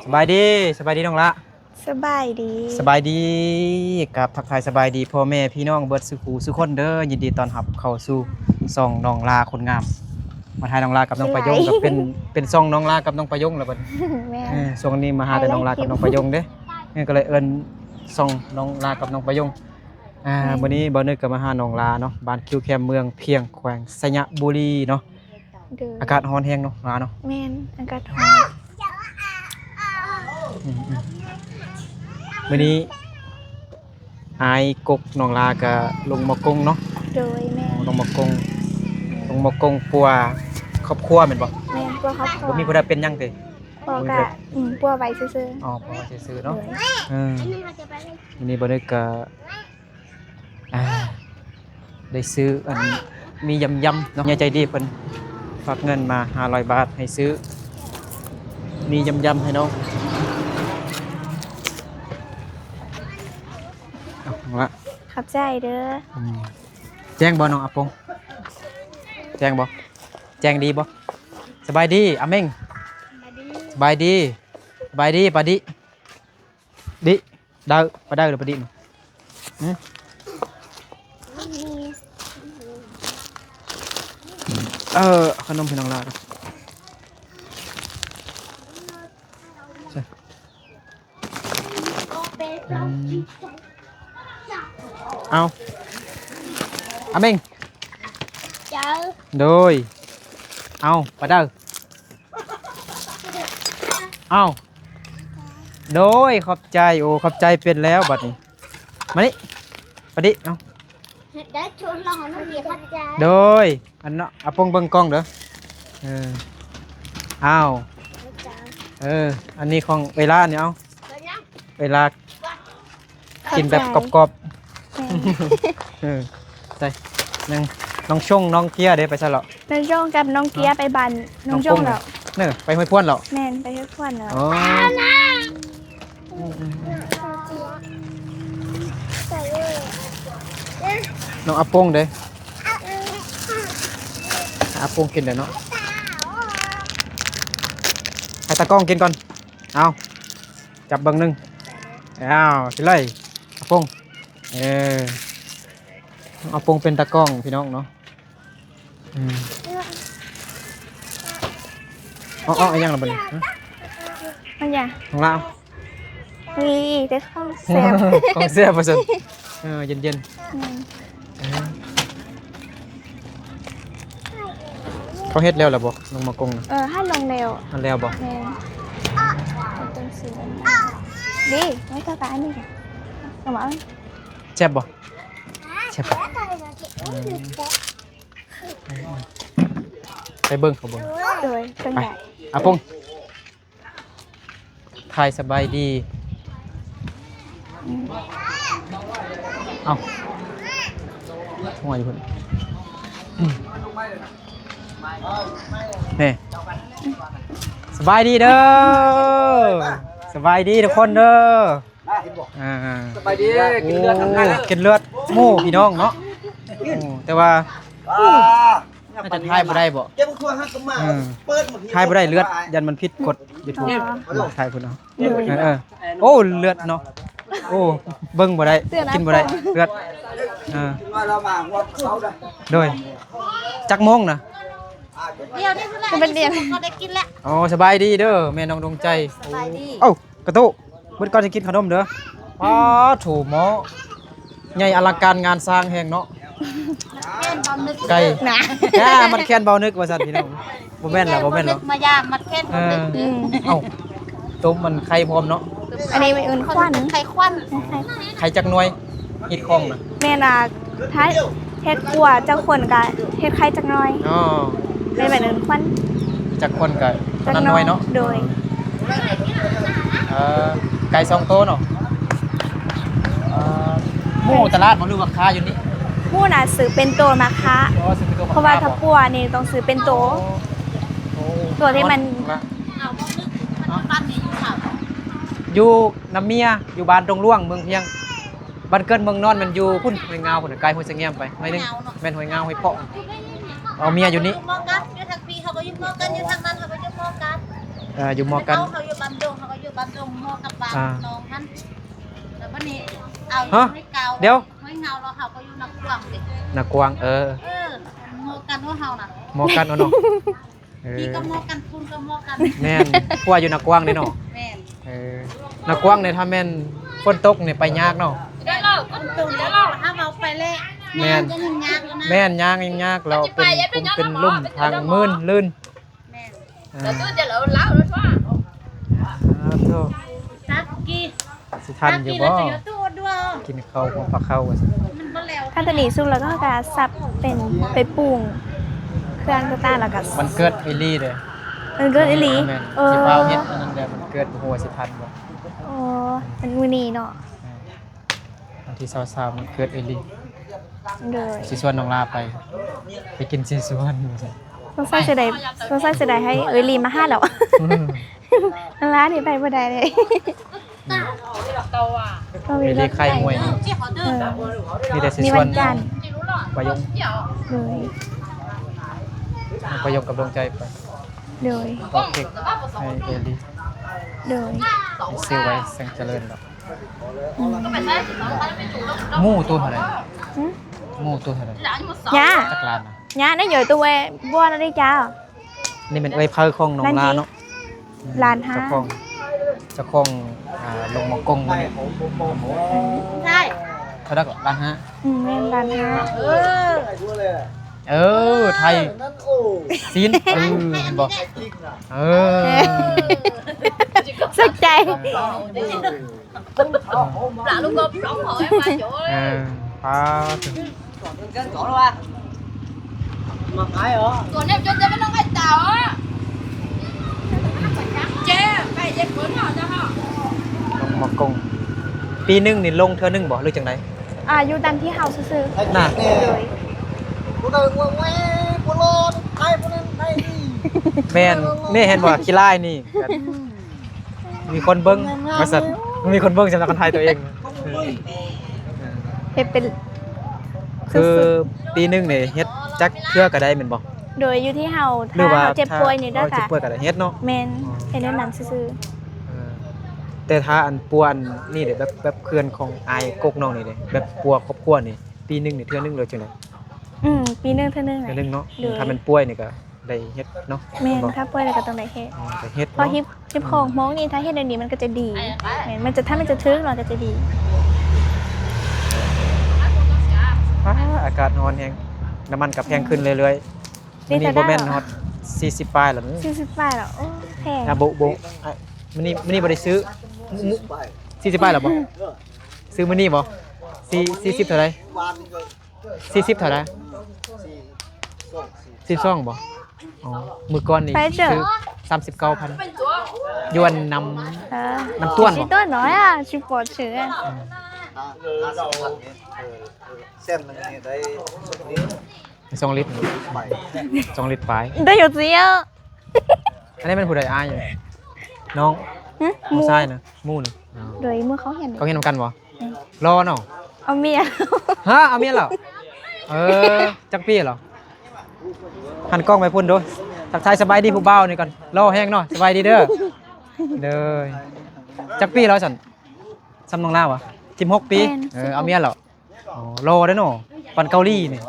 ສະບາຍດີ ສະບາຍດີນ້ອງລະ. ສະບາຍດີ ສະບາຍດີ ກັບທັກທາຍສະບາຍດີພໍ່ແມ່ພີ່ນ້ອງເບິດສູ່ຜູ້ສູ່ຄົນເດີ. ຍິນດີຕ້ອນຮັບເຂົ້າສູ່ຊ່ອງນ້ອງລາຄົນງາມ. ມາຖ່າຍນ້ອງລາກັບນ້ອງປາຍົງ ກໍເປັນ ເປັນຊ່ອງນ້ອງລາກັບນ້ອງປາຍົງແລ້ວບັດນີ້. ແມ່ນ ເອີ ຊ່ວງນີ້ມາຫາແຕ່ນ້ອງລາກັບນ້ອງປາຍົງເດ້. ເອີ ກໍເລີຍເອີ້ນຊ່ອງນ້ອງລາກັບນ້ອງປາຍົງ. ອ່າ ມື້ນີ້ບ່າວນຶກກໍມາຫານ້ອງລາເນາະ ບ້ານຄິວແຄມ ເມືອງພຽງ ແຂວງໄຊຍະບູລີເນາະ. ເດີ ອາກາດຮ້ອນແຮງເນາະ ລາເນາະ. ແມ່ນ ອາກາດຮ້ອນ. ອືມໆ ມື້ນີ້ອ້າຍກົກນ້ອງລາກະລົງມາກົງເນາະ. ໂດຍ ແມ່ນ ລົງມາກົງ ລົງມາກົງປົວຄອບຄົວແມ່ນບໍ່? ແມ່ນ ປົວຄອບຄົວ. ບໍ່ມີຜູ້ໃດເປັນຫຍັງຕິ? ບໍ່ ກະ ອືມ ປົວໄວ້ຊື່ໆ. ອໍ ປົວໄວ້ຊື່ໆເນາະ. ເອີ ມື້ນີ້ບ່າວນຶກກະ ອ່າ ໄດ້ຊື້ອັນໝີ່ຢຳໆເນາະ. ຍາຍໃຈດີເພິ່ນຝາກເງິນມາຫ້າຮ້ອຍບາດ ໃຫ້ຊື້ໝີ່ຢຳໆໃຫ້ນ້ອງ. ເອົາລະ ຂອບໃຈເດີ. ອືມ ແຈ້ງບໍ່ນ້ອງອາປົງ? ແຈ້ງບໍ່? ແຈ້ງດີບໍ່? ສະບາຍດີອາເມັງ. ສະບາຍດີ ສະບາຍດີປາດິ. ດິ ໄດ້ ປາໄດ້ຫຼືປາດິ? ຫື ເອີ ເອົາຂະໜົມໃຫ້ນ້ອງລາກ່ອນ. ເອົາ ອາເມັງ. ເຈົ້າ ໂດຍ ເອົາ ປາເດີ. ເອົ້າ ໂດຍ ຂອບໃຈ. ໂອ້ ຂອບໃຈເປັນແລ້ວບັດນີ້. ມານີ້ ປາດິ ເອົາ ໄດ້ຊວນລອງນ້ຳເບຍ ຂອບໃຈ. ໂດຍ ອັນເນາະ ອາປົງເບິ່ງກ້ອງເດີ. ເອີ ອ້າວ ເອີ ອັນນີ້ຂອງເອື້ອຍຫຼ້ານີ້ ເອົາ ເອື້ອຍຫຼ້າ ກິນແບບກອບໆ. ແມ່ນ ເອີ ໃສ່ ນ້ອງ ນ້ອງຊົງ ນ້ອງເກຍເດ້ ໄປໃສເລາະ? ນ້ອງຊົງກັບນ້ອງເກຍ ຮະ? ໄປບ້ານນ້ອງຊົງແລ້ວ. ເນີ ໄປຫ້ວຍພວນເລາະ? ແມ່ນ ໄປຫ້ວຍພວນແລ້ວ. ອໍ ນ້ອງອາປົງເດ້? ອາປົງກິນເດ້ເນາະ? ໃຫ້ຕາກ້ອງກິນກ່ອນ. ເອົາ ຈັບເບິ່ງໜຶ່ງ. ອ້າວ ຊິເລີຍ ອາປົງ. ເອີ ອາປົງເປັນຕາກ້ອງພີ່ນ້ອງເນາະ. ອືມ ເອົາ ເອົາ ອີຫຍັງລະບັດນີ້? ຮະ? ມັນຫຍັງ? ຂອງລາວ. ນີ້ເດ້ ຂອງແຊບ ຂອງແຊບວ່າຊັ້ນ. ເອີ ເຢັນໆ. ແມ່ນ ເອີ ເຂົາເຮັດແລ້ວລະບໍ່ ລົງມາກົງນະ? ເອີ ຫັ້ນລົງແລ້ວ. ຫັ້ນແລ້ວບໍ່? ແມ່ນ ເປັນຈັ່ງຊີ້ເດ້. ໄວ້ເທົ່າກັນອັນນີ້ກະ ເອົາມາ ແຊບບໍ່? ແຊບບໍ່? ອືມ ໄປເບິ່ງເຂົາເບິ່ງ. ໂດຍ ເບິ່ງໄດ້. ອາປົງ ຖ່າຍສະບາຍດີ. ເອົ້າ ຫົວຢູ່ພຸ້ນ. ນີ້ ສະບາຍດີເດີ ສະບາຍດີທຸກຄົນເດີ. ອ່າ ສະບາຍດີ ໂອ້ ກິນເລືອດທຳງານແລ້ວ ກິນເລືອດໝູ່ພີ່ນ້ອງເນາະ. ໂອ້ ແຕ່ວ່າ ອ່າ ໜ້າຈະຖ່າຍບໍ່ໄດ້ບໍ່? ເກັບຄົວຮັກກັບໝາ ເອີ ເປີດ ຖ່າຍບໍ່ໄດ້ ເລືອດ ຢ້ານມັນຜິດກົດຢູທູບ. ຖ່າຍພຸ້ນເອົາ. ເອີ ເອີ ໂອ້ ເລືອດເນາະ. ໂອ້ ເບິ່ງບໍ່ໄດ້ ກິນບໍ່ໄດ້ ເລືອດ. ເອີ ໂດຍ ຈັກໂມງນະ? ດຽວນີ້ແຫຼະ ເປັນດຽວ ເຂົາໄດ້ກິນແລ້ວ. ອໍ ສະບາຍດີເດີ ແມ່ນ້ອງດວງໃຈ. ສະບາຍດີ. ເອົ້າ ກະໂຕ ເບິດກ່ອນຊິກິນຂະໜົມເດີ. ປາໂຖ ໝໍ້ໃຫຍ່ອະລັງການງານສ້າງແຮງເນາະ. ໄກ່ນະ ອ່າ ມັນແຄ້ນເບົານຶກວ່າຊັ້ນພີ່ນ້ອງ. ບໍ່ແມ່ນລະ ບໍ່ແມ່ນລະ ມາຢາມມັນແຄ້ນເບົານຶກ. ເອີ ເອົ້າ ຕົ້ມມັນໄຂ່ພ້ອມເນາະ. ອັນນີ້ເອີ້ນຂວັນ ໄຂ່ຂວັນ ໄຂ່ຈັກໜ່ວຍ? ເຮັດຂອງນະ ແມ່ນ ອ່າ ຖ້າເຮັດກົວຈັກຄົນກະເຮັດໄຂ່ຈັກໜ່ອຍ. ອໍ ແມ່ນ ເອີ້ນຂວັນ ຈັກຄົນກະ ຈັກໜ່ວຍເນາະ. ໂດຍ ເອີ ໄກ່ສອງໂຕເນາະ. ເອີ ໝູຕະຫຼາດບໍ່ ຫຼືວ່າຄ້າຢູ່ນີ້? ໝູນະຊື້ເປັນໂຕມາຄ້າ. ອໍ ຊື້ເປັນໂຕມາຄ້າ ເພາະວ່າຖ້າປົວນີ້ຕ້ອງຊື້ເປັນໂຕ. ໂອ້ ໂຕທີ່ມັນ ຢູ່ນຳເມຍ ຢູ່ບ້ານດົງຫຼວງ ເມືອງພຽງ. ບ້ານເກີດເມືອງນອນແມ່ນຢູ່ພຸ້ນ ຫ້ວຍງາວພຸ້ນ ໃກ້ຫ້ວຍສະແງມໄປໜ້ອຍໜຶ່ງ. ຫ້ວຍງາວເນາະ ແມ່ນ ຫ້ວຍງາວ ຫ້ວຍເປາະ. ເອົາເມຍຢູ່ນີ້ ຢູ່ໝໍກັນ ຢູ່ທາງພີ້ເຂົາກໍຢູ່ໝໍກັນ ຢູ່ທາງນັ້ນເຂົາກໍຢູ່ໝໍກັນ. ເອີ ຢູ່ໝໍ້ກັນ ເຂົາ ເຂົາຢູ່ບ້ານດົງ ເຂົາກໍຢູ່ບ້ານດົງ ໝໍ້ກັບບ້ານ ເອີ ນ້ອງຫັ້ນ ແລ້ວບັດນີ້ເອົາ ຮະ ຢູ່ຫ້ວຍເກົາ ດຽວ ຫ້ວຍເກົາ ແລ້ວເຂົາກໍຢູ່ນາກວາງເດ ນາກວາງ ເອີ ເອີ ໝໍ້ກັນເນາະ ເຮົານະ ໝໍ້ກັນເນາະ ເອີ ທີ່ກໍໝໍ້ກັນ ຄຸນກໍໝໍ້ກັນ ແມ່ນ ຜົວຢູ່ນາກວາງເດ້ເນາະ ແມ່ນ ເອີ ນາກວາງນີ້ ຖ້າແມ່ນຝົນຕົກນີ້ໄປຍາກເນາະ ແມ່ນ ຝົນຕົກນີ້ ຖ້າເຮົາໄປແລ້ວ ແມ່ນ ຍ່າງກໍຍາກຢູ່ນະ ແມ່ນ ຍ່າງຍັງຍາກ ແລ້ວເປັນ ເປັນ ເປັນລຸ່ມທາງມື່ນລື່ນ ແມ່ນ ອ່າ ສາທຸ ຈັກກີ້ ຊິທັນຢູ່ບໍ່ ກິນເຂົ້າຫົວພາເຂົ້າວ່າຊັ້ນ ມັນບໍ່ແລ້ວ ຄັນຕົວນີ້ສຸກແລ້ວກໍເຮົາກໍສັບເປັນ ໄປປຸງເຄື່ອງຕ່າງໆ ແລ້ວກໍ ວັນເກີດອີ່ຫຼີເດ້ ວັນເກີດອີ່ຫຼີ ແມ່ນ ເອີ ຊິຟ້າວເຮັດອັນນັ້ນແຫຼະ ວັນເກີດ ບໍ່ຮູ້ວ່າຊິທັນບໍ່ ໂອ້ ມັນມື້ນີ້ເນາະ ແມ່ນ ວັນທີຊາວສາມ ວັນເກີດເອື້ອຍລີ ໂດຍ ຊິຊວນນ້ອງລາໄປ ໄປກິນເຊຊວນວ່າຊັ້ນ ສົງໄສຊິໄດ້ ສົງໄສຊິໄດ້ໃຫ້ເອື້ອຍລີມາຫາແລ້ວ ອືມ ນ້ອງລານີ້ໄປບໍ່ໄດ້ເລີຍ ອືມ ເອື້ອຍລີໄຂ້ຮວຍ ເອີ ມີແຕ່ຊິຊວນ ວັນຈັນ ປາຍົງ ໂດຍ ປາຍົງກັບດວງໃຈໄປ ໂດຍ ເອົາເຄັກໃຫ້ເອື້ອຍລີ ໂດຍ ໄປຊື້ໄວ້ແສງຈະເລີນດອກ ອືມ ໝູ່ໂຕເທົ່າໃດ? ຫື? ໝູ່ໂຕເທົ່າໃດ? ຍາ ຈັກລ້ານນະ? ຍາ ໃນເຫຍີໂຕແວ ບົວນາລິກາ ນີ້ແມ່ນເອື້ອຍເພີຂອງນ້ອງລາເນາະ ລ້ານຫ້າ ເຈົ້າຂອງ ເຈົ້າຂອງ ອ່າ ໂລງໝໍ້ກົງມື້ນີ້ ອືມ ເທົ່າໃດກໍ? ລ້ານຫ້າ ອືມ ແມ່ນ ລ້ານຫ້າ ເອີ ເອີ ໄທ ຊີ້ນ ເອີ ເຫັນບໍ່? ເອີ ເອີ ສົນໃຈ ເອີ ເອີ ປາດ ລົງໝໍ້ກົງ ປີໜຶ່ງນີ້ລົງເທື່ອໜຶ່ງບໍ່ ຫຼືຈັ່ງໃດ? ອ່າ ຢູ່ຕາມທີ່ເຮົາຊື່ໆ ນະ ໂດຍ ແມ່ນ ນີ້ເຫັນບໍ່? ຂີ້ລ້າຍນີ້ ອືມ ມີຄົນເບິ່ງວ່າຊັ້ນ ມີຄົນເບິ່ງສຳລັບຄົນໄທຕົວເອງ ເຮັດເປັນ ຄືປີໜຶ່ງນີ້ເຮັດຈັກເທື່ອກໍໄດ້ແມ່ນບໍ່? ໂດຍ ຢູ່ທີ່ເຮົາ ຖ້າເຮົາເຈັບປ່ວຍນີ້ ເຮົາເຈັບປ່ວຍກໍໄດ້ເຮັດເນາະ ແມ່ນ ເຮັດແນວນັ້ນຊື່ໆ ເອີ ແຕ່ຖ້າອັນປົວອັນນີ້ເດ້ ແບບ ແບບເພື່ອນຂອງອ້າຍກົກນ້ອງນີ້ເດ້ ແບບປົວຄອບຄົວນີ້ ປີໜຶ່ງນີ້ເທື່ອໜຶ່ງ ຫຼືຈັ່ງໃດ? ອືມ ປີໜຶ່ງເທື່ອໜຶ່ງ ເທື່ອໜຶ່ງເນາະ ໂດຍ ຖ້າແມ່ນປ່ວຍນີ້ກໍໄດ້ເຮັດເນາະ ແມ່ນ ແມ່ນບໍ່? ຖ້າປ່ວຍແລ້ວກໍຕ້ອງໄດ້ເຮັດ ອືມ ກໍເຮັດ ເພາະ ເນາະ ຮີບ ຮີບຂອງ ອືມ ໂມງນີ້ ຖ້າເຮັດແນວນີ້ມັນກໍຈະດີ ແມ່ນ ມັນຈະ ຖ້າມັນຈະຖືກ ມັນກໍຈະດີ ອາ ອາກາດຮ້ອນແຮງ ນ້ຳມັນກໍແພງຂຶ້ນເລື້ອຍໆ ອືມ ມື້ນີ້ບໍ່ແມ່ນຮອດສີ່ສິບປາຍແລ້ວ ສີ່ສິບປາຍແລ້ວ ໂອ້ ແພງ ອ່າ ບໍ່ ບໍ່ ອ່າ ມື້ນີ້ ມື້ນີ້ບໍ່ໄດ້ຊື້ ສີ່ສິບປາຍແລ້ວບໍ່? ຊື້ມື້ນີ້ບໍ່? ສີ່ ສີ່ສິບເທົ່າໃດ? ສີ່ສິບເທົ່າໃດ? ສີ່ສິບສອງບໍ່? ອໍ ມື້ກ່ອນນີ້ຊື້ສາມສິບເກົ້າພັນ ຢູ່ອັນນ້ຳ ເອີ ນ້ຳຕ້ວນບໍ່? ສອງລິດ ສອງລິດປາຍ ໄດ້ຢູ່ຕິ. ອັນນີ້ແມ່ນຜູ້ໃດອ້າຍ? ນ້ອງ ຫຶ? ນ້ອງຊາຍນະ ໝູ່ນະ ໂດຍ ໝູ່ເຂົາຮຽນ ເຂົາຮຽນນຳກັນບໍ່? ອືມ ຫຼໍ່ເນາະ ເອົາເມຍ ຮະ ເອົາເມຍແລ້ວ ເອີ ຈັກປີແລ້ວ? ຫັນກ້ອງໄປພຸ້ນດູ ທັກທາຍສະບາຍດີຜູ້ບ່າວນີ້ກ່ອນ ຫຼໍ່ແຮງເນາະ ສະບາຍດີເດີ ເດີ ຈັກປີແລ້ວຊັ້ນ? ສ່ຳນ້ອງລາວະ? ສິບຫົກປີ ເອີ ເອົາເມຍແລ້ວ. ອໍ ຫຼໍ່ເດ້ເນາະ ປານເກົາຫຼີນີ້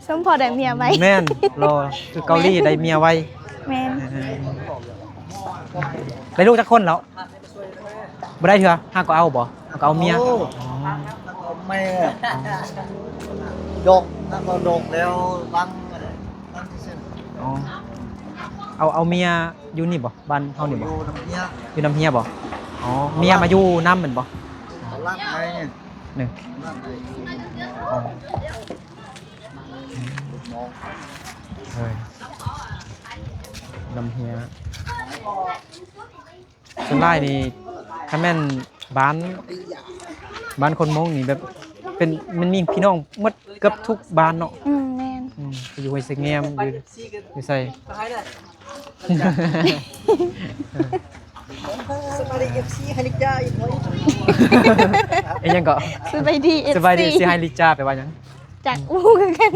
ສົມພໍໄດ້ເມຍໄວ ແມ່ນ ຫຼໍ່ຄືເກົາຫຼີ ໄດ້ເມຍໄວ ແມ່ນ ເອີ ໄດ້ລູກຈັກຄົນແລ້ວ? ບໍ່ໄດ້ເທື່ອ ຫາກໍເອົາບໍ່? ຫາກໍເອົາເມຍ ອໍ ເອົາແມ່ ດອກ ຫາກໍດອກແລ້ວ ວາງ ວາງຊື່ໆ ອໍ ເອົາ ເອົາເມຍຢູ່ນີ້ບໍ່? ບ້ານເຮົານີ້ບໍ່? ຢູ່ນຳເຮຍ ຢູ່ນຳເຮຍບໍ່? ອໍ ເມຍມາຢູ່ນຳແມ່ນບໍ່? ອໍ ນີ້ ອໍ ເອີຍ ນຳເຮຍ ສ່ວນຫຼາຍນີ້ ຄັນແມ່ນບ້ານ ບ້ານຄົນມົ້ງນີ້ແບບ ເປັນ ມັນມີພີ່ນ້ອງໝົດເກືອບທຸກບ້ານເນາະ ອືມ ແມ່ນ ອືມ ຢູ່ຫ້ວຍສະແງມ ຢູ່ ຢູ່ໃສ? ສະບາຍດີ ເອັຟຊີ ໄຮລິກຈາ ອີກໜ້ອຍ ອີ່ຫຍັງເກາະ? ສະບາຍດີ ເອັຟຊີ ສະບາຍດີ ເອັຟຊີ ໄຮລິກຈາ ແປວ່າຫຍັງ? ຈັກ ບໍ່ຮູ້ຄືກັນ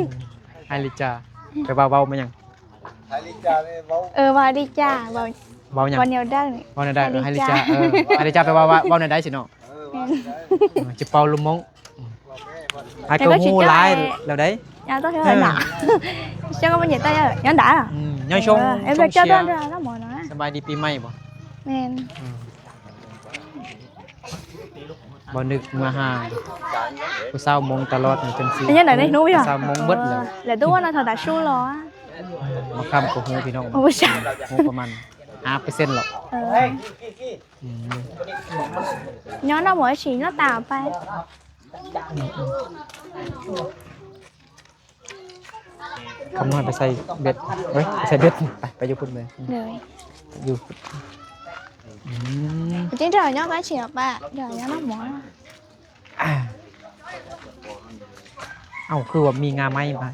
ໄຮລິກຈາ ແປວ່າເວົ້າມາຫຍັງ? ໄຮລິກຈານີ້ເວົ້າ ເອີ ວ່າລິກຈາ ເວົ້າ ເວົ້າຫຍັງ? ເວົ້າແນວໃດ? ເວົ້າແນວໃດ? ໃຫ້ລິຈາ ໃຫ້ລິຈາ ເອີ ໃຫ້ລິຈາແປວ່າ ເວົ້າ ເວົ້າແນວໃດຊິເນາະ? ແມ່ນ ເອີ ຊິເປົ່າລູກມົງ ອືມ ອ້າຍກໍຮູ້ຫຼາຍແລ້ວໃດ໋ ເອີ ເຈົ້າກໍບໍ່ເຫັນໃຈ ຍ້ອນດາ ອືມ ຍ້ອນຊົງ ເອີ ຊົງເຊຍ ສະບາຍດີປີໃໝ່ບໍ່? ແມ່ນ ອືມ ບໍ່ນຶກມາຫາຜູ້ສາວມົງຕະຫຼອດຈັ່ງຊີ້ ເປັນຈັ່ງໃດເນາະ ຮູ້ຢູ່ ສາວມົງເບິດແລ້ວ ແລ້ວດູວ່ານະ ເທົ່າໃດຊູ້ຫຼໍ ມາຄຳກໍຮູ້ພີ່ນ້ອງ ຮູ້ປະມານຫ້າເປີເຊັນແລ້ວ ເອີ ອືມ ຍ້ອນເຮົາບໍ່ຊິໜ້າຕາໄປ ອືມ ອືມ. ຄຳນ້ອຍໄປໃສ່ເບັດ ເອີຍ ໄປໃສ່ເບັດ ໄປ ໄປຢູ່ພຸ້ນເລີຍ ເລີຍ ຢູ່ ອືມ ຈິງເດີຍ້ອນໄປເສຍປະ ເດີຍ້ອນນ້ຳໝໍ ອ້າວ ຄືວ່າມີງາໄມ້ມາ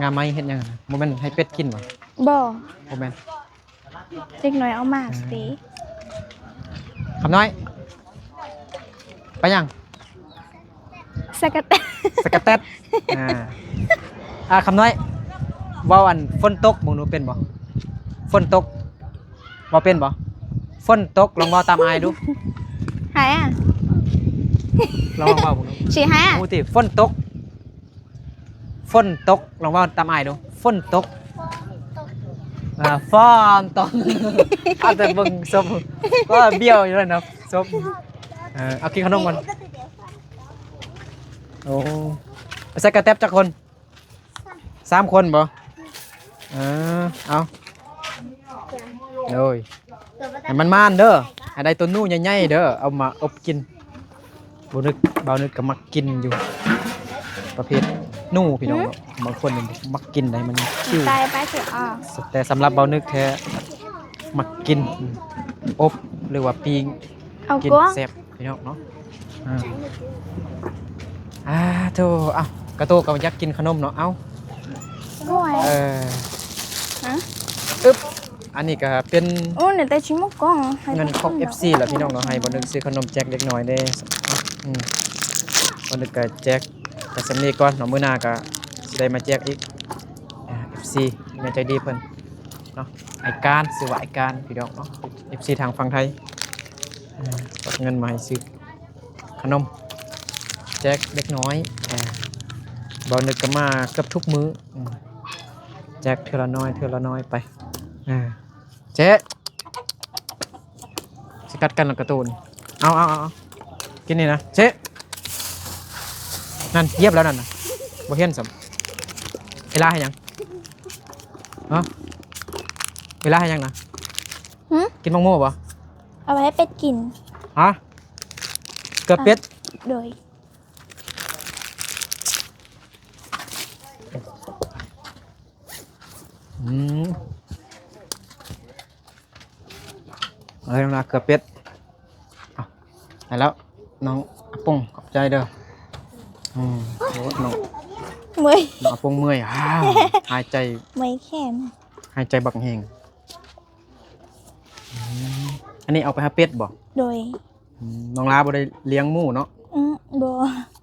ງາໄມ້ເຮັດຫຍັງຫັ້ນນະ? ບໍ່ແມ່ນໃຫ້ເປັດກິນບໍ່? ບໍ່ ບໍ່ແມ່ນ. ເດັກນ້ອຍເອົາມາ ອືມ ຊິ ຄຳນ້ອຍ ໄປຫຍັງ? ສະກະແຕດ ສະກະແຕດ ອ່າ ອ່າ ຄຳນ້ອຍ ເວົ້າອັນຝົນຕົກເບິ່ງດູເປັນບໍ່? ຝົນຕົກ ເວົ້າເປັນບໍ່? ຝົນຕົກ ລອງເວົ້າຕາມອ້າຍດູ ໃຫ້ອະ ລອງເວົ້າເບິ່ງດູ ຊິໃຫ້ອະ ຮູ້ຕິ ຝົນຕົກ ຝົນຕົກ ລອງເວົ້າຕາມອ້າຍດູ ຝົນຕົກ ອ່າ ຝົນຕົກ ເອົາແຕ່ເບິ່ງສົບ ກໍບ້ຽວຢູ່ແລ້ວເນາະສົບ ເອີ ເອົາກິນຂະໜົມກ່ອນ ໂອ້ ໃສ່ກະແຕັບຈັກຄົນ? ສາມຄົນບໍ່? ເອີ ເອົາ ໂດຍ ໃຫ້ມັນມານເດີ ໃຫ້ໄດ້ໂຕໜູໃຫຍ່ໆເດີ ເອົາມາອົບກິນ ບໍ່ນຶກ ບ່າວນຶກກໍມັກກິນຢູ່ ປະເພດໜູພີ່ນ້ອງເນາະ ບາງຄົນນີ້ມັກກິນໄດ໋ ມັນຄິວ ແຕ່ສຳລັບບ່າວນຶກແທ້ ມັກກິນ ອືມ ອົບ ຫຼືວ່າປີ້ງ ກິນແຊບ ພີ່ນ້ອງເນາະ ອ່າ ອ່າ ໂທ້ ເອົ້າ ກະໂຕກໍຢາກກິນຂະໜົມເນາະ ເອົ້າ ໂອ້ຍ ເອີ ຮະ ອຶບ ອັນນີ້ກໍເປັນ ໂອ້ ເງິນຂອງເອັຟຊີລະພີ່ນ້ອງເນາະ ໃຫ້ບ່າວນຶກຊື້ຂະໜົມແຈກເດັກນ້ອຍເດ້ ອືມ ບ່າວນຶກກໍແຈກ ກໍສ່ຳນີ້ກ່ອນເນາະ ມື້ໜ້າກໍຊິໄດ້ມາແຈກອີກ ອ່າ ເອັຟຊີ ແມ່ໃຈດີເພິ່ນເນາະ ອ້າຍການ ຊື່ວ່າອ້າຍການ ພີ່ນ້ອງເນາະ ເອັຟຊີທາງຝັ່ງໄທ ອ່າ ກະເງິນມາໃຫ້ຊື້ ຂະໜົມ ແຈກເດັກນ້ອຍ ເອີ ບ່າວນຶກກໍມາເກືອບທຸກມື້ ອືມ ແຈກເທື່ອລະໜ້ອຍ ເທື່ອລະໜ້ອຍໄປ ເອີ ເຈ ຊິກັດກັນລະກະຕູນ ເອົາ ເອົາ ເອົາ ເອົາ ກິນນີ້ນະ ເຈ ນັ້ນ ຢຽບແລ້ວນັ້ນນະ ບໍ່ເຫັນຊ້ຳ ເວລາເຮັດຫຍັງ? ຮະ? ເວລາເຮັດຫຍັງນະ? ຫື? ກິນໝາກໂມບໍ່? ເອົາໄວ້ໃຫ້ເປັດກິນ ຮະ? ເກືອບເປັດ ໂດຍ ອືມ ເອົານະ ເກືອບເປັດ ເອົາ ໃຫ້ແລ້ວ ນ້ອງອາປົງ ຂອບໃຈເດີ ອືມ ໂອ້ ນ້ອງ ເມື່ອຍ ນ້ອງອາປົງເມື່ອຍ ຫາຍໃຈ ເມື່ອຍແຂນ ຫາຍໃຈບັກແຮງ ອືມ ອັນນີ້ເອົາໄປໃຫ້ເປັດບໍ່? ໂດຍ ອືມ ນ້ອງລາບໍ່ໄດ້ລ້ຽງໝູເນາະ? ອືມ ບໍ່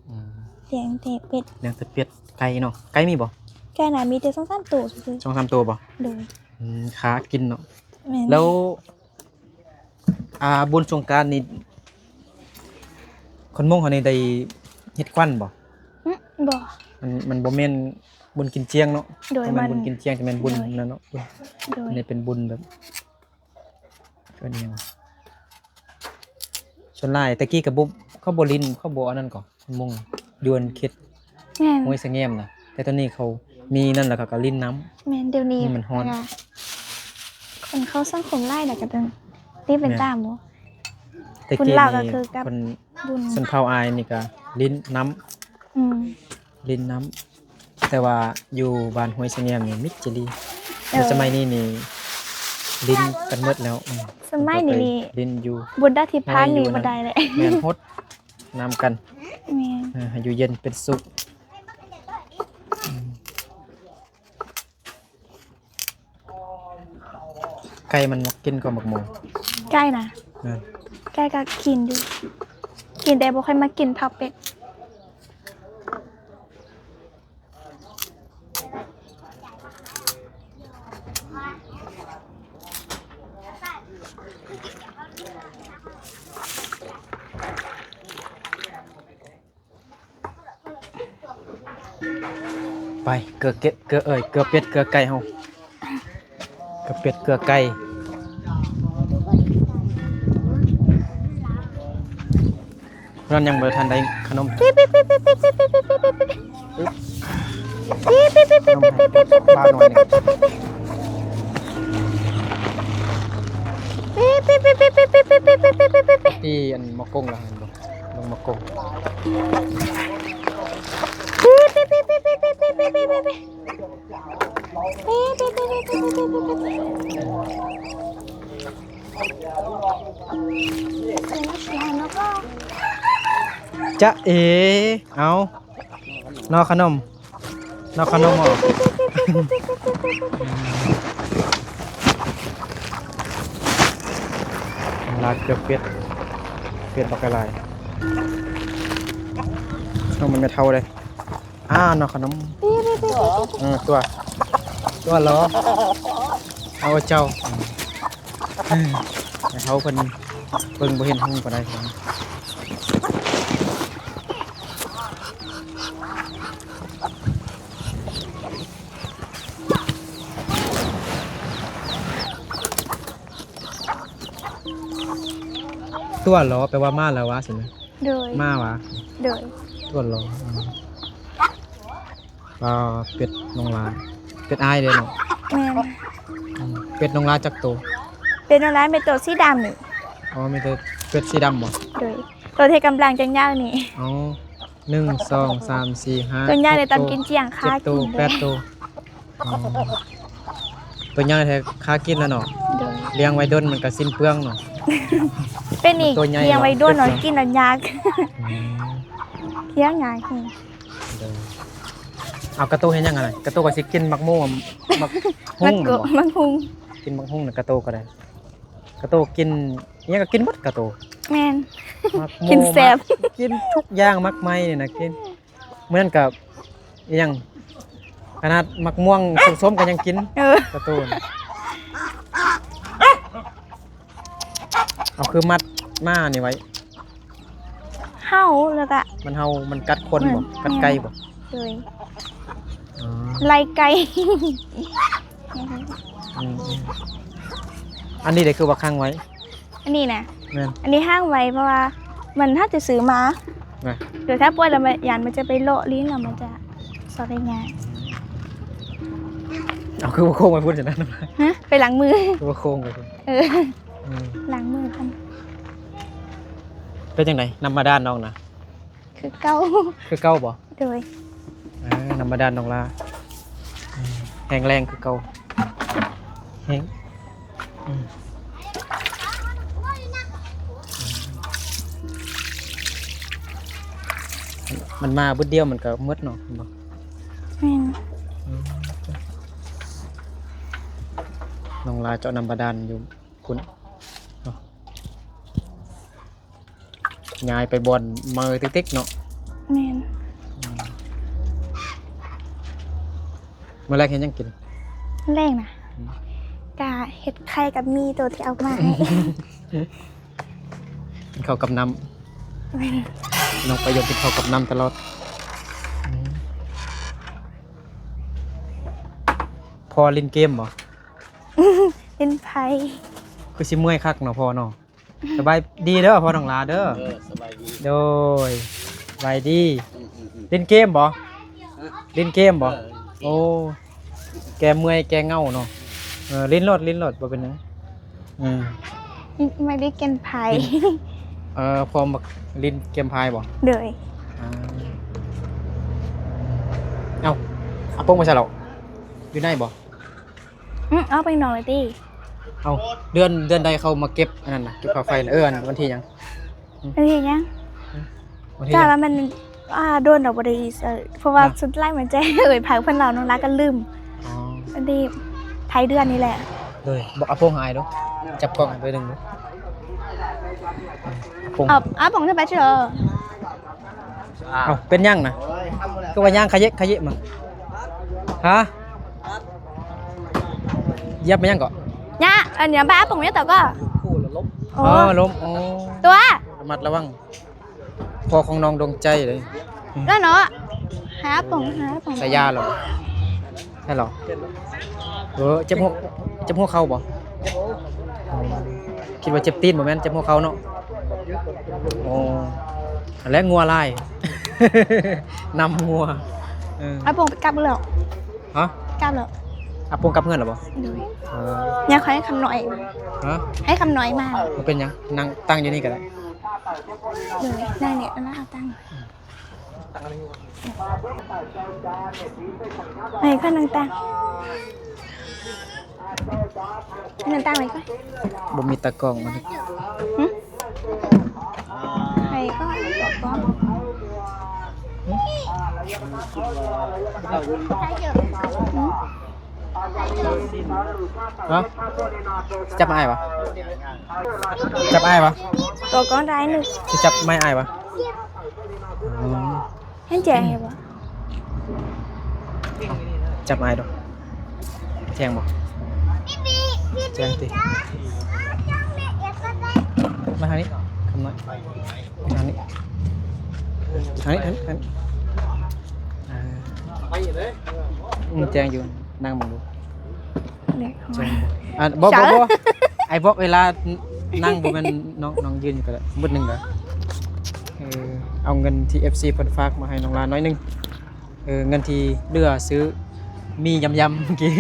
ອືມ ລ້ຽງແຕ່ເປັດ ລ້ຽງແຕ່ເປັດ ໄກ່ເນາະ ໄກ່ມີບໍ່? ໄກ່ນະມີແຕ່ສອງສາມໂຕຊື່ໆ ສອງສາມໂຕບໍ່? ໂດຍ ອືມ ຄາກິນເນາະ ແມ່ນ ແລ້ວ ອ່າ ບຸນສົງການນີ້ ຄົນມົ້ງເຮົານີ້ໄດ້ເຮັດຂວັນບໍ່? ອືມ ບໍ່ ມັນ ມັນບໍ່ແມ່ນບຸນກິນຈຽງເນາະ ໂດຍ ບໍ່ແມ່ນບຸນກິນຈຽງ ແຕ່ແມ່ນບຸນນັ້ນເນາະ ໂດຍ ອັນນີ້ເປັນບຸນແບບ ເອີ້ນຫຍັງ ສ່ວນຫຼາຍແຕ່ກີ້ກໍບໍ່ ເຂົາບໍ່ຫຼິ້ນ ເຂົາບໍ່ອັນນັ້ນກໍ ມົ້ງ ຢູ່ອັນເຂດ ແມ່ນ ຫ້ວຍສະແງມນະ ແຕ່ຕອນນີ້ເຂົາມີນັ້ນແລ້ວ ເຂົາກໍຫຼິ້ນນ້ຳ ແມ່ນ ດຽວນີ້ມັນຮ້ອນ ຄົນເຂົ້າສັງຄົມຫຼາຍແລ້ວກໍຕ້ອງ ນີ້ເປັນຕາມບໍ່ ແຕ່ກີ້ນີ້ ຄົນລາວກໍຄືກັບ ຄົນຊົນເຜົ່າອາຍນີ້ກໍຫຼິ້ນນ້ຳ ອືມ ຫຼິ້ນນ້ຳ ແຕ່ວ່າຢູ່ບ້ານຫ້ວຍສະແງມນີ້ມິດຈີ່ຫຼີ ເອີ ແຕ່ສະໄໝນີ້ນີ້ຫຼິ້ນກັນໝົດແລ້ວ ອືມ ສະໄໝນີ້ຫຼິ້ນຢູ່ ບຸນດາທິພານນີ້ບໍ່ໄດ້ແຫຼະ ແມ່ນ ຫົດນ້ຳກັນ ແມ່ນ ເອີ ໃຫ້ຢູ່ເຢັນເປັນສຸກ ອືມ ໄກ່ມັນມັກກິນກໍໝາກໂມ ໄກ່ນະ ແມ່ນ ໄກ່ກໍກິນຢູ່ ກິນແຕ່ບໍ່ຄ່ອຍມັກກິນເທົ່າເປັດ. ໄປ ເກືອເກັດ ເກືອເອີຍ ເກືອເປັດ ເກືອໄກ່ເຮົາ ເກືອເປັດ ເກືອໄກ່ ນັ້ນຍັງບໍ່ທັນໄດ້ຂະໜົມ ທີ່ອັນໝໍກົງລະ ເຫັນບໍ່? ເບິ່ງໝໍກົງ ຈະເອ ເອົາ ນອກຂະໜົມ ນອກຂະໜົມອອກ ລາກເກືອເປັດ ເປັດບັກຫຼາຍ ເອົາມັນແມ່ເຖົ້າເດ້. ອ່າ ເນາະ ຂະໜົມ ເອີ ຕົວະ ຕົວະຫຼໍ ເອົາເຈົ້າ ເອີ ໃຫ້ເຮົາເພິ່ນເບິ່ງບໍ່ເຫັນຫຸ່ງປານໃດ ຕົວະຫຼໍ ແປວ່າມາແລ້ວຫວາ ຊິນະ? ໂດຍ ມາຫວາ? ໂດຍ ຕົວະຫຼໍ ອ່າ ເປັດນ້ອງລາ ເປັດອ້າຍເດ້ເນາະ? ແມ່ນ ອືມ ເປັດນ້ອງລາຈັກໂຕ? ເປັດນ້ອງລາແມ່ນໂຕສີດຳນີ້ ອໍ ມີແຕ່ເປັດສີດຳບໍ? ໂດຍ ໂຕທີ່ກຳລັງຈະຍາວນີ້ ອໍ ໜຶ່ງ ສອງ ສາມ ສີ່ ຫ້າ ຕົວໃຫຍ່ເລີຍ ຕອນກິນຈຽງຄາກິນເດ້ ແປດໂຕ ອໍ ຕົວໃຫຍ່ແທ້ ຄາກິນແລ້ວເນາະ ໂດຍ ລ້ຽງໄວ້ດົນມັນກະສິ້ນເປືອງເນາະ ເປັນອີກ ລ້ຽງໄວ້ດົນເນາະ ກິນແລ້ວຍາກ ອືມ ລ້ຽງຍາກແຮງ ໂດຍ ເອົາກະໂຕເຮັດຫຍັງຫັ້ນນະ? ກະໂຕກະຊິກິນໝາກໂມ ໝາກຫຸ່ງ ໝາກຫຸ່ງ ກິນໝາກຫຸ່ງນະ ກະໂຕກະໄດ້ ກະໂຕກິນ ອີ່ຫຍັງກະກິນໝົດກະໂຕ ແມ່ນ ໝາກໂມ ກິນແຊບ ກິນທຸກຢ່າງ ໝາກໄມ້ນີ້ນະກິນ ມື້ນັ້ນກະອີ່ຫຍັງ ຂະໜາດໝາກມ່ວງສົ້ມໆກະຍັງກິນ ເອີ ກະໂຕນະ ເອົາຄືມັດມ້ານີ້ໄວ້ ເຫົ່າ ແລ້ວກະ ມັນເຫົ່າ ມັນກັດຄົນບໍ? ແມ່ນ ກັດໄກ່ບໍ? ໂດຍ ອໍ ໄລ່ໄກ່ ອືມໆ ອັນນີ້ເດ ຄືວ່າຂັງໄວ້? ອັນນີ້ນະ ແມ່ນ ອັນນີ້ຫາງໄວ້ ເພາະວ່າມັນ ເຮົາຈະຊື້ມາ ນະ ໂດຍ ຖ້າປ່ອຍແລ້ວມັນ ຢ້ານມັນຈະໄປເລາະຫຼິ້ນ ແລ້ວມັນຈະຊອກໄດ້ຍາກ ເອົາ ຄືບໍ່ໂຄ້ງໄວ້ພຸ້ນຊັ້ນນະ? ຮະ ໄປລ້າງມື ຄືບໍ່ໂຄ້ງໄວ້ພຸ້ນ ເອີ ອືມ ລ້າງມືກ່ອນ ເປັນຈັ່ງໃດ ນ້ຳບາດານນ້ອງນະ? ຄືເກົ່າ ຄືເກົ່າບໍ? ໂດຍ ເອີ ນ້ຳບາດານນ້ອງລາ ອືມ ແຮງແຮງຄືເກົ່າ ແຮງ ອືມ ມັນມາບຶດດຽວມັນກະໝົດເນາະ ແມ່ນບໍ່? ແມ່ນ ອືມ ນ້ອງລາເຈາະນ້ຳບາດານຢູ່ພຸ້ນເນາະ. ຍ້າຍໄປບ່ອນໃໝ່ຕິກໆເນາະ ແມ່ນ ອືມ ມື້ແລງເຮັດຫຍັງກິນ? ມື້ແລງນະ ອືມ ກະເຮັດໄຂ່ກັບໝີ່ໂຕທີ່ເອົາມາໃຫ້ ກິນເຂົ້າກັບນ້ຳ ແມ່ນ ນ້ອງປາຍົງກິນເຂົ້າກັບນ້ຳຕະຫຼອດ ອືມ ພໍ່ຫຼິ້ນເກມບໍ? ຫຼິ້ນໄພ ຄືຊິເມື່ອຍຄັກເນາະພໍ່ເນາະ. ສະບາຍດີເດີພໍ່ນ້ອງຫຼ້າເດີ ເອີ ສະບາຍດີ ໂດຍ ສະບາຍດີ ອືມໆໆ ຫຼິ້ນເກມບໍ? ຮະ ຫຼິ້ນເກມບໍ? ເອີ ໂອ້ ແກ້ເມື່ອຍແກ້ເຫງົາເນາະ ເອີ ຫຼິ້ນໂລດ ຫຼິ້ນໂລດ ບໍ່ເປັນຫຍັງ ອືມ ມັກຫຼິ້ນເກມໄພ ຫຼິ້ນ ເອີ ພໍ່ມັກຫຼິ້ນເກມໄພບໍ? ໂດຍ ອ່າ ເອົ້າ ອາປົງໄປໃສແລ້ວ ຢູ່ໃນບໍ? ອື ອອກໄປນອກແລ້ວຕິ? ເອົ້າ ເດືອນ ເດືອນໃດເຂົາມາເກັບອັນນັ້ນນະ ເກັບຄ່າໄຟນະ ເອີ ອັນວັນທີຫຍັງ? ອື ວັນທີຫຍັງ? ອື ວັນທີຫຍັງ? ກະວ່າມັນ ອ່າ ດົນດອກບໍ່ໄດ້ ເອີ ເພາະວ່າ ນະ ສ່ວນຫຼາຍມັນຈະເອີຍພາກເພິ່ນເລົ່າ ນ້ອງຫຼ້າກະລືມ ອໍ ອັນນີ້ທ້າຍເດືອນນີ້ແຫຼະ ໂດຍ ບອກອາປົງໃຫ້ອ້າຍດູ ຈັບກ້ອງໃຫ້ເບີໜຶ່ງດູ ອາປົງ ອາ ອາປົງຈະໄປເທື່ອ ອ້າວ ເປັນຫຍັງນະ? ຄືວ່າຍ່າງຂະເຍະຂະເຍະມາ? ຮະ? ຢຽບແມ່ນຫຍັງເກາະ? ຍະ ອັນນີ້ປາປົງເນຍ ໂຕກໍ ອໍ ລົມ ອໍ ຕົວະ ລະມັດລະວັງ ພໍ່ຂອງນ້ອງດວງໃຈເດ້ ນັ້ນເນາະ. ຫາປອງ ຫາປອງ ໃສ່ຢາແລ້ວບໍ່? ໃຊ່ເຫລອ? ເອີ ເຈັບຫົວ ເຈັບຫົວເຂົ່າບໍ່? ຄິດວ່າເຈັບຕີນ ບໍ່ແມ່ນ ເຈັບຫົວເຂົ່າເນາະ. ໂອ້ ຫັ້ນແຫຼະ ງົວຫຼາຍ ນຳງົວ. ເອີ ອາປົງໄປກັບແລ້ວ. ຮະ? ກັບແລ້ວ. ອາປົງກັບເຮືອນແລ້ວບໍ່? ໂດຍ. ເອີ ຍັງຄ່ອຍໃຫ້ຄຳນ້ອຍມາ. ຮະ? ໃຫ້ຄຳນ້ອຍມາ. ບໍ່ເປັນຫຍັງ ນັ່ງຕັ້ງຢູ່ນີ້ກໍໄດ້. ໂດຍ ນັ່ງນີ້ ເອົາຕັ້ງ. ໃຫ້ຂ້ອຍນັ່ງຕາງ ນັ່ງຕາງໄວ້ກ່ອນ. ບໍ່ມີຕາກ້ອງມັນ. ຫຶ? ໃຫ້ກໍຕົວກ້ອງ. ຫຶ? ຮະ? ຈັບອ້າຍວະ? ຈັບອ້າຍວະ? ຕົວກ້ອງໄດ້ໜຶ່ງ. ຊິຈັບໄມ້ອ້າຍວະ? ອືມ ເຫັນແຈ້ງຢູ່ບໍ່? ຈັບອ້າຍດູ ແຈ້ງບໍ່? ແຈ້ງຕິ. ມາທາງນີ້ ຄຳນ້ອຍ ມາທາງນີ້ ທາງນີ້ ທາງນີ້ ທາງນີ້. ເອີ ອືມ ແຈ້ງຢູ່ ນັ່ງເບິ່ງດູ. ເດັກ ແຈ້ງບໍ່? ອ່າ ບໍ່ ບໍ່ ບໍ່ ອ້າຍບອກເວລານັ່ງ ບໍ່ແມ່ນ ນ້ອງ ນ້ອງຢືນຢູ່ກໍໄດ້ ບຶດໜຶ່ງເດີ. ເອີ ເອົາເງິນທີ່ເອັຟຊີເພິ່ນຝາກມາໃຫ້ນ້ອງລາໜ້ອຍໜຶ່ງ. ເອີ ເງິນທີ່ເຫຼືອຊື້ໝີ່ຢຳໆເມື່ອກີ້.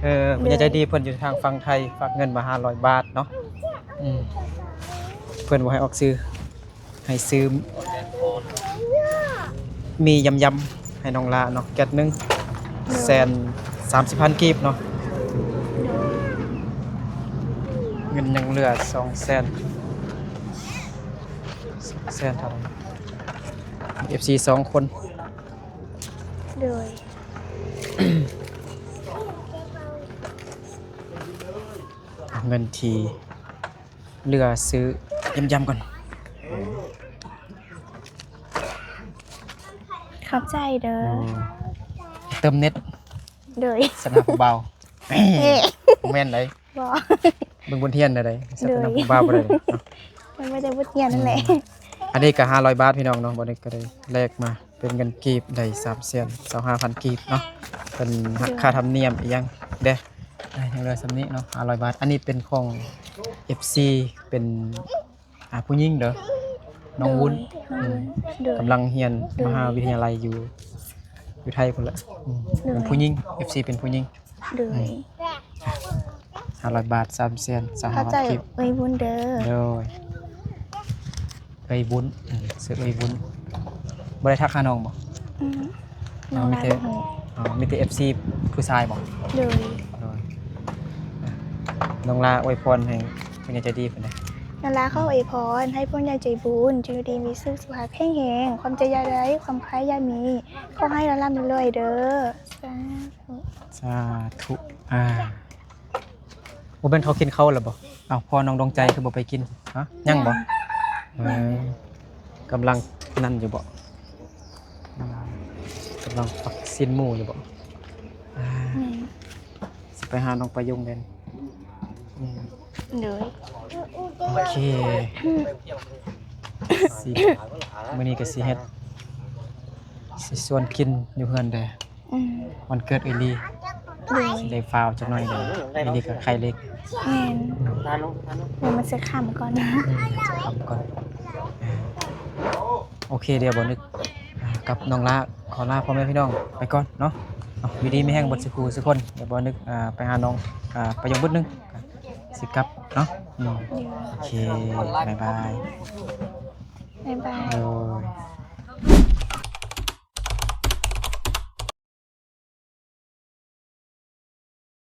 ເອີ ຜູ້ໃຫຍ່ໃຈດີເພິ່ນຢູ່ທາງຝັ່ງໄທ ຝາກເງິນມາຫ້າຮ້ອຍບາດເນາະ. ອືມ ເພິ່ນບໍ່ໃຫ້ອອກຊື່. ໃຫ້ຊື້ໝີ່ຢຳໆໃຫ້ນ້ອງລາເນາະ ແກັດໜຶ່ງ ໂດຍ ແສນສາມສິບພັນກີບເນາະ. ເງິນຍັງເຫຼືອສອງແສນ ສອງແສນເທົ່ານັ້ນ. ເອັຟຊີສອງຄົນ. ໂດຍ ເງິນທີ່ ເຫຼືອຊື້ຢຳໆກ່ອນ. ຂອບໃຈເດີ. ໂອ້ ເຕີມເນັດ. ໂດຍ ສັນຫາຜູ້ບ່າວ. ເອີ ບໍ່ແມ່ນໃດ໋. ບໍ່ ເບິ່ງບົດຮຽນໃດ໋. ສັນຫາຜູ້ບ່າວບໍ່ໄດ້ເນາະ. ມັນບໍ່ໄດ້ບົດຮຽນນັ້ນແຫຼະ. ອືມ ອັນນີ້ກໍຫ້າຮ້ອຍບາດພີ່ນ້ອງເນາະ. ບັດນີ້ກໍໄດ້ແລກມາ ເປັນເງິນກີບໄດ້ສາມແສນຊາວຫ້າພັນກີບເນາະ. ເປັນ ໂດຍ ຄ່າທຳນຽມອີ່ຫຍັງເດ້. ອ່າ ຍັງເຫຼືອສ່ຳນີ້ເນາະ ຫ້າຮ້ອຍບາດ. ອັນນີ້ເປັນຂອງເອັຟຊີ ເປັນ ອ່າ ຜູ້ຍິງເດີ ນ້ອງວຸ້ນ. ໂດຍ ອືມ ໂດຍ ກຳລັງຮຽນ ໂດຍ ມະຫາວິທະຍາໄລຢູ່ ຢູ່ໄທພຸ້ນແຫຼະ. ອືມ ໂດຍ ເປັນຜູ້ຍິງ ເອັຟຊີ ເປັນຜູ້ຍິງ. ໂດຍ ອືມ ຫ້າຮ້ອຍບາດ ສາມແສນຊາວຫ້າພັນກີບ. ເອີຍບຸນເດີ. ໂດຍ ເອີຍບຸນ. ອືມ ຊື່ເອີຍບຸນ. ບໍ່ໄດ້ທັກຫານ້ອງບໍ່? ອືມ ນ້ອງມີແຕ່ ນ້ອງລາບໍ່ຮູ້. ອໍ ມີແຕ່ເອັຟຊີຜູ້ຊາຍບໍ່? ໂດຍ ໂດຍ. ອ່ະ ນ້ອງລາອວຍພອນໃຫ້ຜູ້ໃຫຍ່ໃຈດີເພິ່ນແດ່. ນ້ອງລາຂໍອວຍພອນໃຫ້ຜູ້ໃຫຍ່ໃຈບຸນ ຢູ່ດີມີສຸກ ສຸຂະພາບແຂງແຮງ ຄວາມເຈັບຢ່າໄດ້ ຄວາມໄຂ້ຢ່າມີ ຂໍໃຫ້ລ່ຳໆລວຍໆເດີ. ສາທຸ ສາທຸ. ອ່າ ບໍ່ແມ່ນເຂົາກິນເຂົ້າແລ້ວບໍ່? ເອົ້າ ພໍ່ນ້ອງດວງໃຈຄືບໍ່ໄປກິນ? ຮະ ຍັງບໍ່? ຍັງ. ເອີ ກຳລັງນັ້ນຢູ່ບໍ່? ອືມ ກຳລັງປັກຊີ້ນໝູຢູ່ບໍ່? ອ່າ ແມ່ນ. ຊິໄປຫານ້ອງປາຍົງເດ້. ອືມ ໂດຍ ໂອເຄ. ຊິ ມື້ນີ້ກໍຊິເຮັດ ຊິຊວນກິນຢູ່ເຮືອນແດ່. ອືມ ວັນເກີດເອື້ອຍລີ. ໂດຍ ຊິໄດ້ຟ້າວຈັກໜ້ອຍເດີ ເອື້ອຍລີກໍໄຂ້ເລັກ. ແມ່ນ. ອືມ ດຽວມັນຊິຄ່ຳກ່ອນ. ອືມ ຊິຄ່ຳກ່ອນ. ໂອເຄ ດຽວບໍ່ນຶກ ອ່າ ກັບນ້ອງລາ ຂໍລາພໍ່ແມ່ພີ່ນ້ອງໄປກ່ອນເນາະ. ເອົາ ຢູ່ດີມີແຮງເບິດສູ່ຄູ່ສູ່ຄົນ. ດຽວບໍ່ນຶກ ອ່າ ໄປຫານ້ອງ ອ່າ ປາຍົງບຶດໜຶ່ງ ຊິກັບເນາະ. ອືມ ໂອເຄ ບາຍບາຍ.